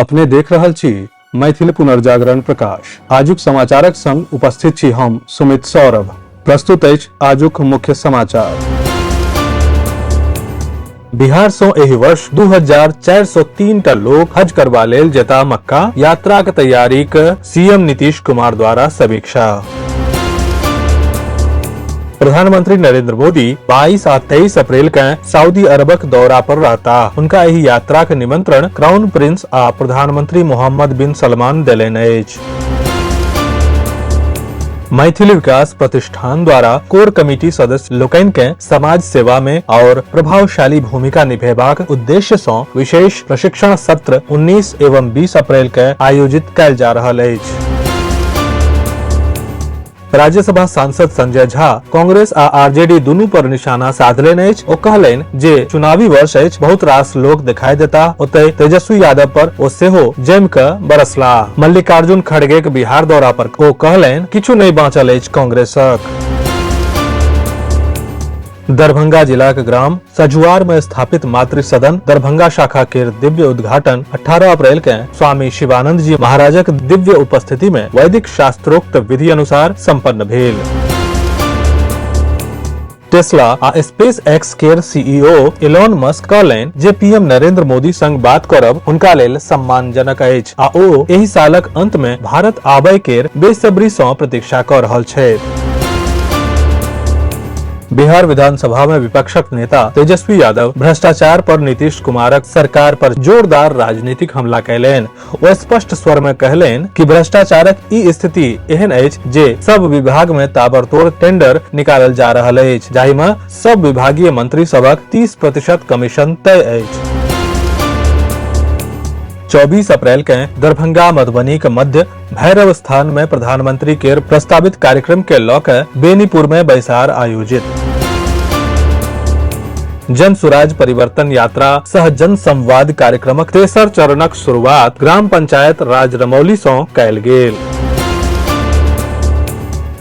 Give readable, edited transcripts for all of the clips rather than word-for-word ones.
अपने देख रहल छी मैथिल पुनर्जागरण प्रकाश। आजुक समाचारक संग उपस्थित छी हम सुमित सौरभ। प्रस्तुत अछि आजुक मुख्य समाचार। बिहार सँ एहि वर्ष 2403 टा लोक हज करबा लेल जेता मक्का, यात्राक तैयारीक सीएम नीतीश कुमार द्वारा समीक्षा। प्रधानमंत्री नरेंद्र मोदी 22 आ 23 अप्रैल के सऊदी अरबक दौरा पर रहता। हुनका एहि यात्राक निमंत्रण क्राउन प्रिंस आ प्रधानमंत्री मोहम्मद बिन सलमान देलनि अछि। मैथिली विकास प्रतिष्ठान द्वारा कोर कमिटी सदस्य लोकनि के समाज सेवा में और प्रभावशाली भूमिका निभेबाक उद्देश्य सँ विशेष प्रशिक्षण सत्र 19 एवं 20 अप्रैल के आयोजित कयल जा रहल अछि। राज्यसभा सांसद संजय झा कांग्रेस आ आरजेडी दुनू पर निशाना साधलनि अछि। ओ कहलनि जे चुनावी वर्ष अछि, बहुत रास लोक दिखाई देता। ओतहि तेजस्वी यादव पर ओ सेहो जमि कऽ बरसलाह। मल्लिकार्जुन खड़गेक बिहार दौरा पर ओ कहलनि, किछु नहि बाँचल अछि कांग्रेसक। दरभंगा जिलाक ग्राम सजुआर में स्थापित मातृ सदन दरभंगा शाखा के दिव्य उद्घाटन 18 अप्रैल के स्वामी शिवानंद जी महाराजक दिव्य उपस्थिति में वैदिक शास्त्रोक्त विधि अनुसार संपन्न भेल। टेस्ला आ स्पेस एक्स केर सीईओ एलोन मस्क कहलनि जे पीएम नरेंद्र मोदी संग बात करब हुनका लेल सम्मानजनक अछि आ ओ एहि सालक अंत में भारत आबय केर बेसब्री सँ प्रतीक्षा कऽ रहल छथि। बिहार विधानसभा में विपक्षक नेता तेजस्वी यादव भ्रष्टाचार पर नीतीश कुमारक सरकार पर जोरदार राजनीतिक हमला कयलनि। ओ स्पष्ट स्वर में कहलनि कि भ्रष्टाचारक ई स्थिति एहन अछि जे सब विभाग में ताबड़तोड़ टेंडर निकालल जा रहल अछि, जाहि में सब विभागीय मंत्री सबक 30% कमीशन तय अछि। 24 अप्रैल के दरभंगा मधुबनी के मध्य भैरव स्थान में प्रधानमंत्री के प्रस्तावित कार्यक्रम के लऽ के बेनीपुर में बैसार आयोजित। जन सुराज परिवर्तन यात्रा सह जन संवाद कार्यक्रमक तेसर चरणक शुरुआत ग्राम पंचायत राज रमौली सँ कयल गेल।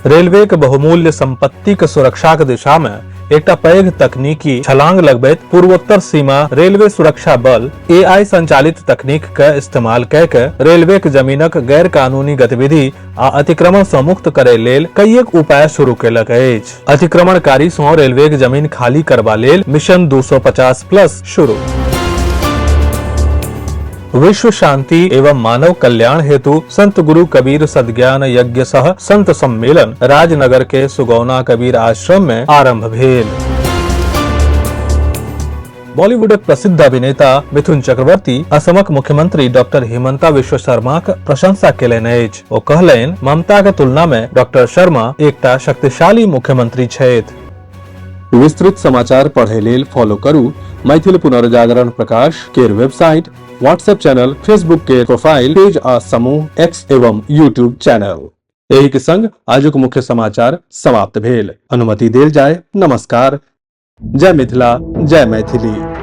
रेलवे के बहुमूल्य संपत्ति के सुरक्षाक दिशा में एकटा पैघ तकनीकी छलांग लगबैत पूर्वोत्तर सीमा रेलवे सुरक्षा बल एआई संचालित तकनीक के इस्तेमाल कय के रेलवे के जमीनक गैर कानूनी गतिविधि आ अतिक्रमण सँ मुक्त करय लेल कईएक उपाय शुरू केलक अछि। अतिक्रमणकारी सँ रेलवे के जमीन खाली करबा लेल मिशन 250 प्लस शुरू। विश्व शांति एवं मानव कल्याण हेतु संत गुरु कबीर सद्ज्ञान यज्ञ सह संत सम्मेलन राजनगर के सुगौना कबीर आश्रम में आरंभ भेल। बॉलीवुडक प्रसिद्ध अभिनेता मिथुन चक्रवर्ती असमक मुख्यमंत्री डॉक्टर हिमंता विश्व शर्माक प्रशंसा केलनि अछि। ओ कहलनि, ममताक तुलना में डॉक्टर शर्मा एकटा शक्तिशाली मुख्यमंत्री छथि। विस्तृत समाचार पढ़े लेल फॉलो करू मैथिल पुनर्जागरण प्रकाश केर वेबसाइट, व्हाट्सएप चैनल, फेसबुक के प्रोफाइल पेज आ समूह एक्स एवं यूट्यूब चैनल। एहि के संग आजुक मुख्य समाचार समाप्त भेल। अनुमति देल जाय। नमस्कार। जय मिथिला, जय मैथिली।